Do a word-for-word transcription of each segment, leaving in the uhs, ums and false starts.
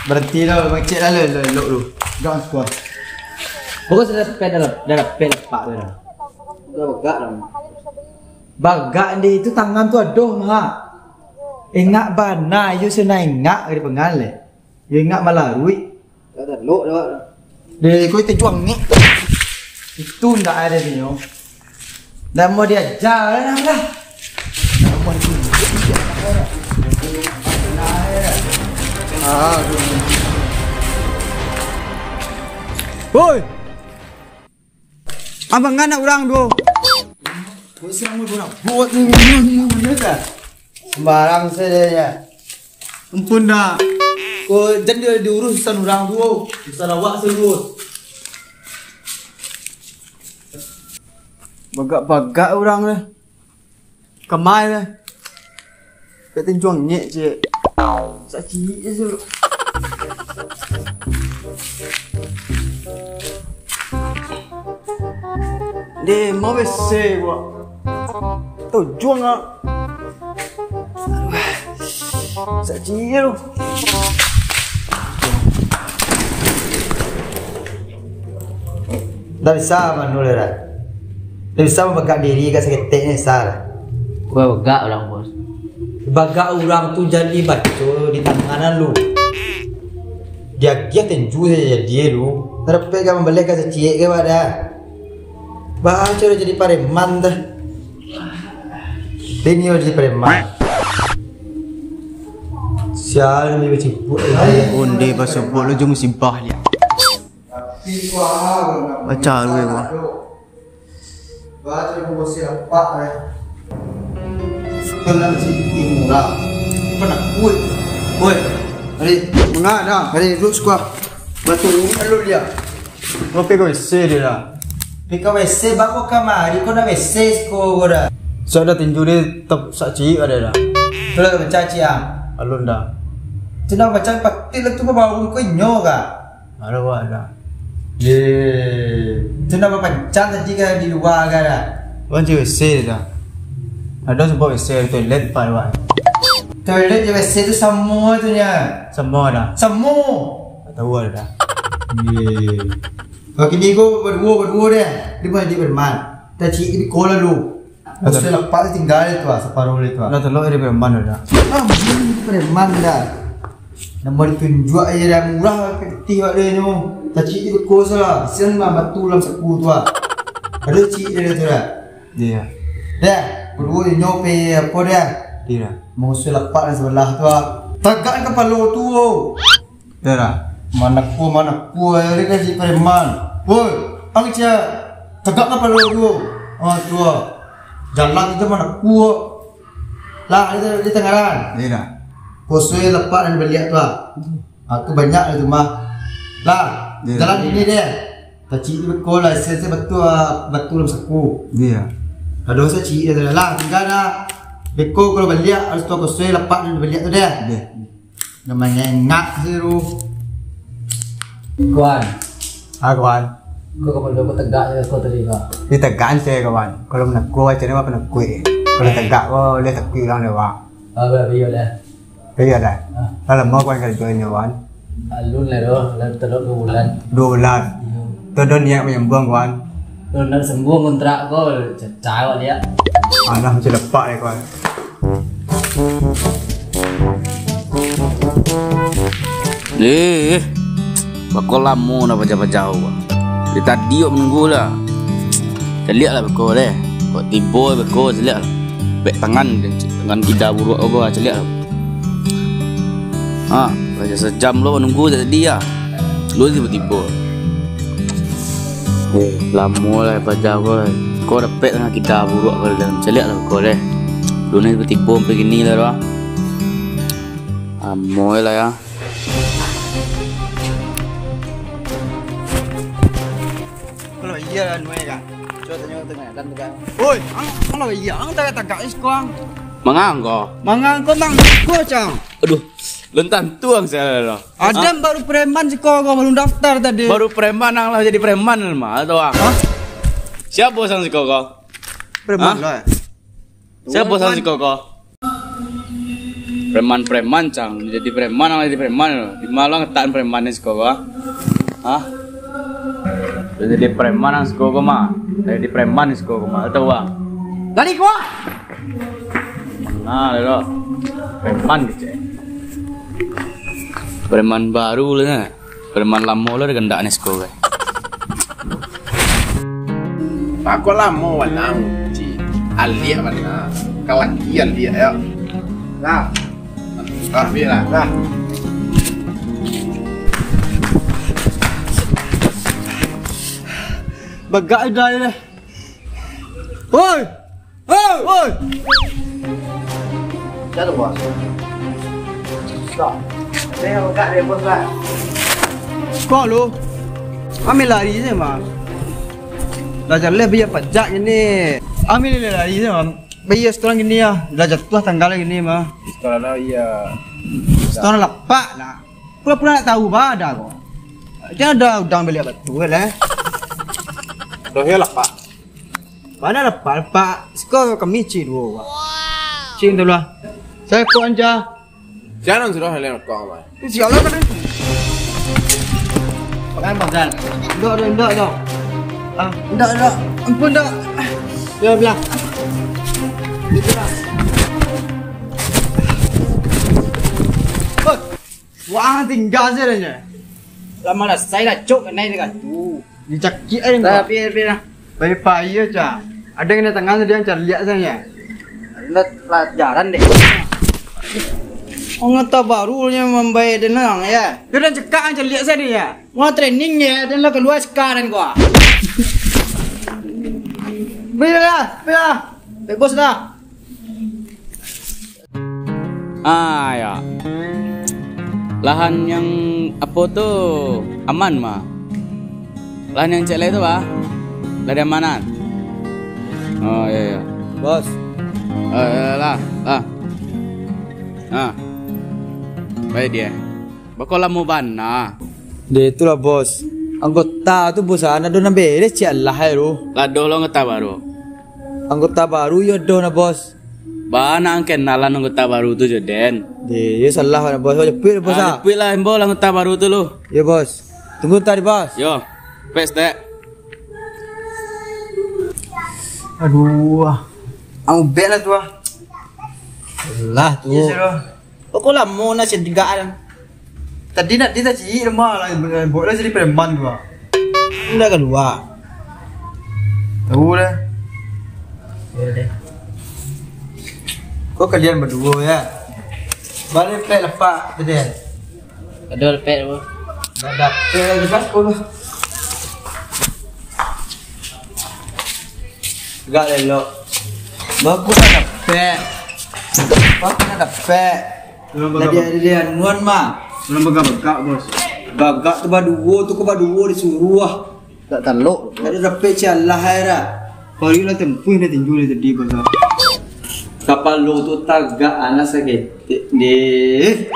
Baranti lah, mangecek lah, lo, lo, elok tu. Gas kuat. Pokok sudah pet dah, dah pet lepak tu dah. Dah bagak dah. Bagak di tu tangan tu adoh, Mak. Ingak bana, iyo sena ingak dari pengal, eh. Iyo ingak malaruik. Dah talok dah, Mak. Deh, kau itu juang ni. Itu ndak ada ni, yo. Dah mau diajar lah, dah. Ah, aduh. Woi! Abang anak urang tu. Kau siang mau buat ni, ni, ni, ni, dah. Sembarang saja ya. Ampun dah. Kau jangan dia diurus urusan urang tu. Urusan awak serius. Bagak-bagak urang tu. Kamai lah. Katin juang ngek, cek. Sak ciek je tu. Deh, mau bese gua. Tau juang ah. Sak ciek je tu. Ndak bisa manu le, Ran. Ndak bisa mambagak diri ka saketek ni, Sar. Kau bagak urang, Bos. Bagak urang tu jadi baco di tangan lu. Diagiah tenju saja jadi lu. Ndak dapek ka mambaleh ka saciek ka, Pak, dah. Baco lah jadi pareman dah. Ini jadi pareman. Sial, ni bacibuk. Onde basubuak lu jo musibah dia. Baca lu, ya, gua. Baca lu, bos, ya, Pak, eh. Kena siti murah. Penakut. Woi, Ri, manga dah. Ri, duduk siko. Batu lu dia. Kau pergi ke W C dia dah. Pergi ke W C, bako kamari, kau dah W C siko kau dah. Sudah tinju dia tetap sak ciek ada dah. Tu lah baca ciek, ah. Alun dah. Tu dah baca patik lah tu, baru kau inyo kah? Ada, Pak, ada. Ye. Tu namo pancan tadi ka di lua ka dah? Wan, cik W C dah. Ada sebab W C, toilet, Pak, Pak. Toilet jo W C tu samo tu nya. Samo dah. Samo. Tak tahu ada dah. Ye. Kalau kini ko baduo, baduo deh. Dia boleh jadi preman. Tacik di kola lu. Musuah lapak tu tinggal tu ah, separuh dia tu ah. Dah telok dia preman dah. Ah, ini preman dah. Nama ditunjuk aja dah murah pitih awak dia nyo. Tacik di beko salah. Sian mah batu dalam saku tu ah. Ada cik dia tu dah. Iya. Dah, kedua dia nyo pe apa dah? Iya. Musuah lapak dan sebelah tu ah. Tagak kapalo tu. Dah lah. Manakua, manakua, dia kan si preman. Woi, ang cia, tagak kapalo tu. Ah, tu ah. Jalan tu manakua. Lah, dia, dia tangaran. Iya dah. Posoi lapak dan baliak tu ah. Ah, tu banyak lah tu mah. Lah, iya, jalan ini deh. Tacik tu beko lah, sia-sia batu, ah, batu dalam saku. Iya. Aduh, sa cik dia tu lah. Tinggal dah. Beko kalau baliak, harus tu kosoi lapak dan baliak tu deh. Iya. Namanya ngak siru. Kuan. Ah, Kuan. Kau kapalo kau tagak je kau tadi kau. Di tagak se, Kuan. Kalau manakua, macam ni apa nakua? Kalau tagak kau, boleh takui orang dia, Kuan. Ah, berapa iyo dah? Iyo dah. Ah. Dah lama Kuan kerja ni, Kuan? Alun lah doh, lah telok dua bulan. Dua bulan? Iyo. Tu dah niat menyambung, Kuan? Kalau nak sambung kontrak kau, cacau dia. Alah, macam lepak ya, Kuan. Eh, bako lamo nak paja-paja awak. Dari tadi awak manunggu lah. Caliak lah beko deh. Kok tibo beko caliak lah. Pek tangan, tangan kida buruak awak caliak lah. Ha, paja sajam lo manunggu dari tadi ya. Lu tibo-tibo. Eh, lamo lah paja ko lah. Ko dapek tangan kida buruak ko dalam caliak lah ko deh. Lu ni tibo-tibo sampai kini lah doh. Amoy lah ya. Kalau iya lah nuai kan. Cuba tanya tengah dan tengah. Oi, ang kalau iya ang tagak-tagak is kuang. Mangang ko. Mangang ko mang ko cang. Aduh, lun tantu ang saya lah. Adam baru preman siko ko, baru daftar tadi. Baru preman ang lah jadi preman mah atau ang? Hah? Siapa sang siko ko? Preman lah. Siapa sang siko ko? Preman-preman, cang. Jadi preman, jadi preman. Di ma lah ngetakan preman ni siko ko, ah? Hah? Jadi preman nang siko ko mah. Jadi preman ni siko ko mah. Tahu, Bang? Lari ko, ah! Nah, lo. Preman kecek. Preman baru lah, nah. Preman lamo lah digandak ni siko ko. Bako lamo wanang, Ci. Aliak bana. Kalaki aliak, yo. Lah. Ah, biar lah. Lah. Bagak udah ni. Oi! Oi! Oi! Dah tu, Bos. Dah. Saya bagak dia, Bos, lah. Kok lu? Kami lari je, Bang. Lah jaleh biar pajak ini. Kami lari je, Bang. Biar sekarang gini ya. Dah jatuh tanggal gini, Bang. Sekarang dah iya. Sekarang lapak lah. Pura-pura nak tahu, bah, ada kok. Dia ada udang beliak batu, lah. Doh ya lapak. Mana lepak-lepak? Siko kami cik duo, Pak. Cik, minta belah. Saya kok anja. Jangan sudah, kalian kok, Pak. Sialah kan. Pakai bangkal. Ndak, ndak, ndak, ndak. Ah, ndak, ndak. Ampun, ndak. Ya, belah. Itulah. Hoi. Wah, tingga saja dah. Lah malasai lah, cok, kanai dengan tu. Dicakik aja. Lah, biar, biar lah. Payah-payah, Cak. Ada yang di tangah tu, dia caliak saja. Ada pelajaran deh. Anggota baru nya mambayar denang, ya. Dia dah cekak, caliak saja, ya. Wah, training, ya. Dan lah keluar sekarang gua. Bila lah, bila. Baik, bos dah. Ah, ya. Lahan yang apo tu aman mah. Lahan yang cek lai tu, bah? Lah diamanan? Oh, iya, iya. Bos. Eh, eh, lah, lah. Ah. Baik dia. Bako lamo bana. Dia itulah, Bos. Anggota tu, Bos, ah, nak do nan beres, cik Allah, eh, tu. Lah doh lo anggota baru. Anggota baru yo doh nah, Bos. Bana ang kenalan anggota baru tu jo den. Deh, yo salah, Bos. Japuik, Bos, ah, ah. Japuik lah, imbau lah anggota baru tu lu. Yo, Bos. Tunggu tadi, Bos. Yo. Pes, dek. Aduh, ah. Ang ubek lah tu, ah. Lah tu. Iyo, sudah. Kok lamo nak cegak kan? Tadi nak dia tak cik lemah lah, buat lah jadi preman tu, ah. Udah keluar. Tahu dah. Ya deh. Kok kalian berdua ya? Balik pek lepak tadi. Ada lepak apa? Dah dapet lagi pas sekolah. Gak lelok. Bagus nak dapet. Bagus nak dapet. Tadi ada dia nuan mah. Orang bagak-bagak, Bos. Bagak tu baduo tu, ko baduo disuruah. Tak talok. Ada dapet cialah ai dah. Pari lah tempuh dah tinju dari tadi, Bos. Kapalo tu tagak anak saketek deh.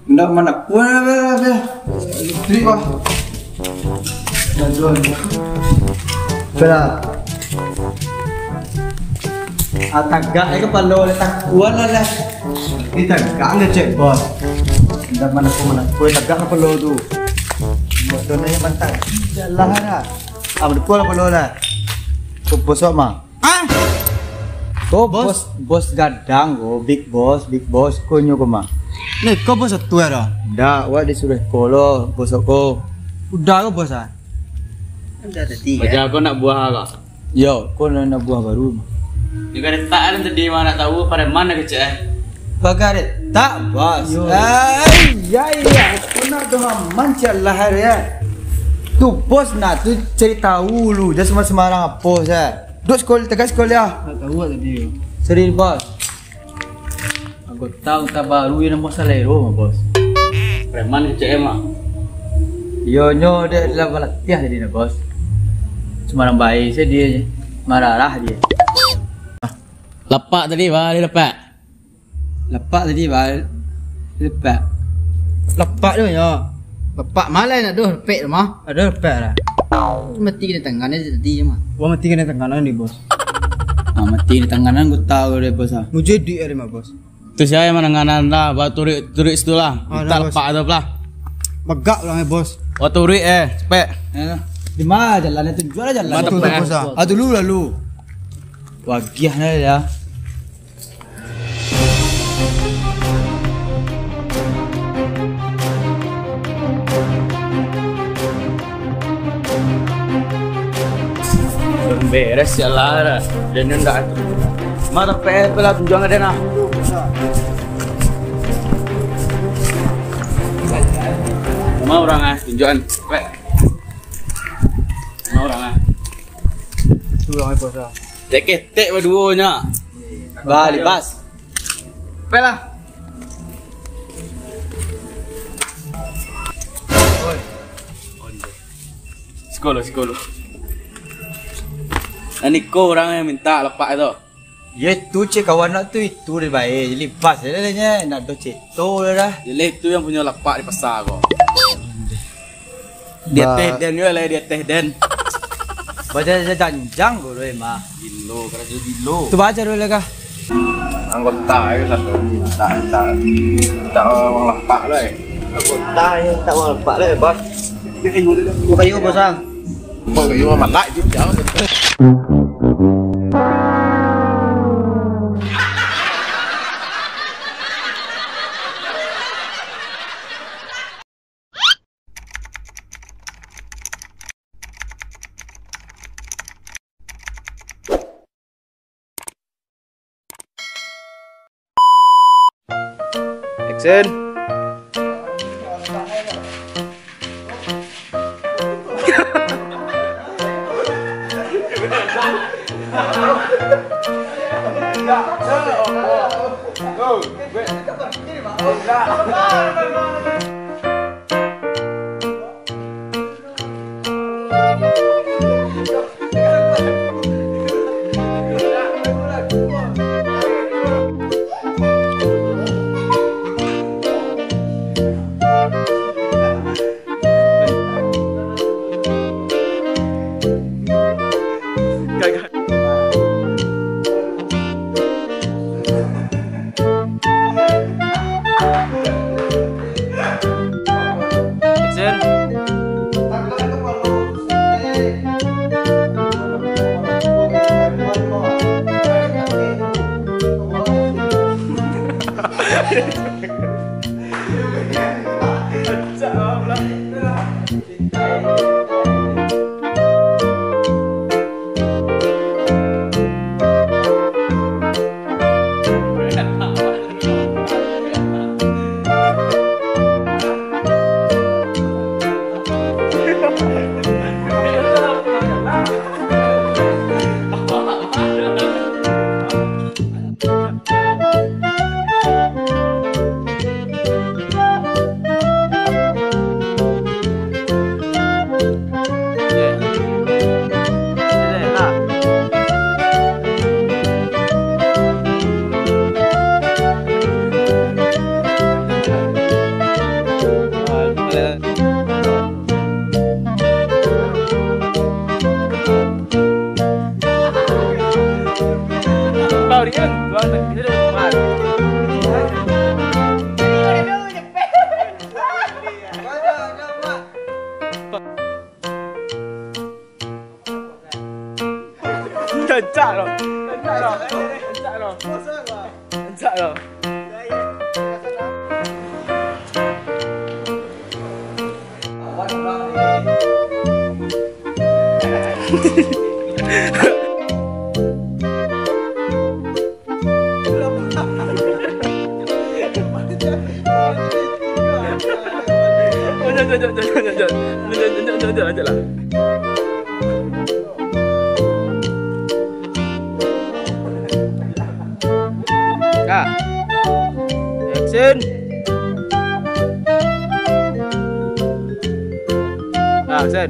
Ndak mana pun ada, ada. Trip ah. Bantuan. Bela. Ah, tagak ai kapalo lah, takuan lah lah. Ni tagak lah cek, Bos. Ndak mana pun, mana pun tagak kapalo tu. Bos tu nanya mantap. Jalan lah. Ah, betul kapalo lah. Tu bos mah. Ah! Ko bos, bos gadang ko, big boss, big boss, ko nyo ko mah. Ni ko bos satu ya dah? Ndak, wak disuruh ko lo, bos ko. Udah ko bos ah? Udah tadi. Baja ko nak buah ko? Yo, ko nak, nak buah baru mah. Ni ka letak kan tadi mah nak tahu pareman nak kecek eh? Bagaretak, Bos. Yo. Ai, ya, ya. Aku nak doh aman, cik Allah, ya. Tu, Bos, nak tu cari tahu lu. Jangan sembarang-sembarang apo, sa. Duduk sekolah, tegak sekolah. Tak tahu lah tadi. Serius, Bos. Anggota, anggota baru yang nama Salero, Bos. Preman kecek emang. Yo, nyo dia adalah balatiah tadi, nah, Bos. Sembarang baik saja dia. Marah-marah dia. Lapak tadi, bah, dia lapak. Lapak tadi, bah. Lapak. Lapak tu, yo. Lapak malai nak doh, lepek tu mah. Aduh, lepek lah. Mati kena tangan aja tadi mah. Wah, mati kena tangan ni, Bos. Ah, mati kena tangan, anggota ko deh, Bos, ah. Mujur duit ada mah, Bos. Tu sia nan mananganan lah, baturuik-turuik situ lah. Ah, mintak nah, Bos. Lapak tu lah. Bagak urang, eh, Bos. Baturuik, eh, cepek. Eh, di ma jalan itu? Jual jalan. Ma tampek, eh? Bos, ah. Ah, dulu lalu. Wagiah nah ya. Beres ya lah. Dan ndak. Ma tampek, eh, lah tunjuang ka den lah. Ma urang, ah, tunjuakan. Pek. Ma urang, ah. Tu urang, eh, puasa. Tek ketek baduo nyo. Ba, libas. Pek lah. Siko lo, siko lo. Nan iko urang nan mintak lapak tu. Yo itu, cek kawan nak tu, itu deh bae. Jadi pas je lah nyo, nak do ceto lah dah. Jadi itu nan punyo lapak di pasa ko. Di ateh den juo lah, di ateh den. Baja janjang ko doh mah. Gilo, karajo gilo. Tu baja dulu lah kah. Anggota itu satu, tak, tak, tak uang lapak lah, eh. Anggota itu tak uang lapak lah, eh, Bos. Buka yuk, Bos, ah. Buka yuk, mamak, jauh. Action. Action. Rancak lo. Rancak lo. Rancak lo. Rancak lo. Nah, action. Nah, action.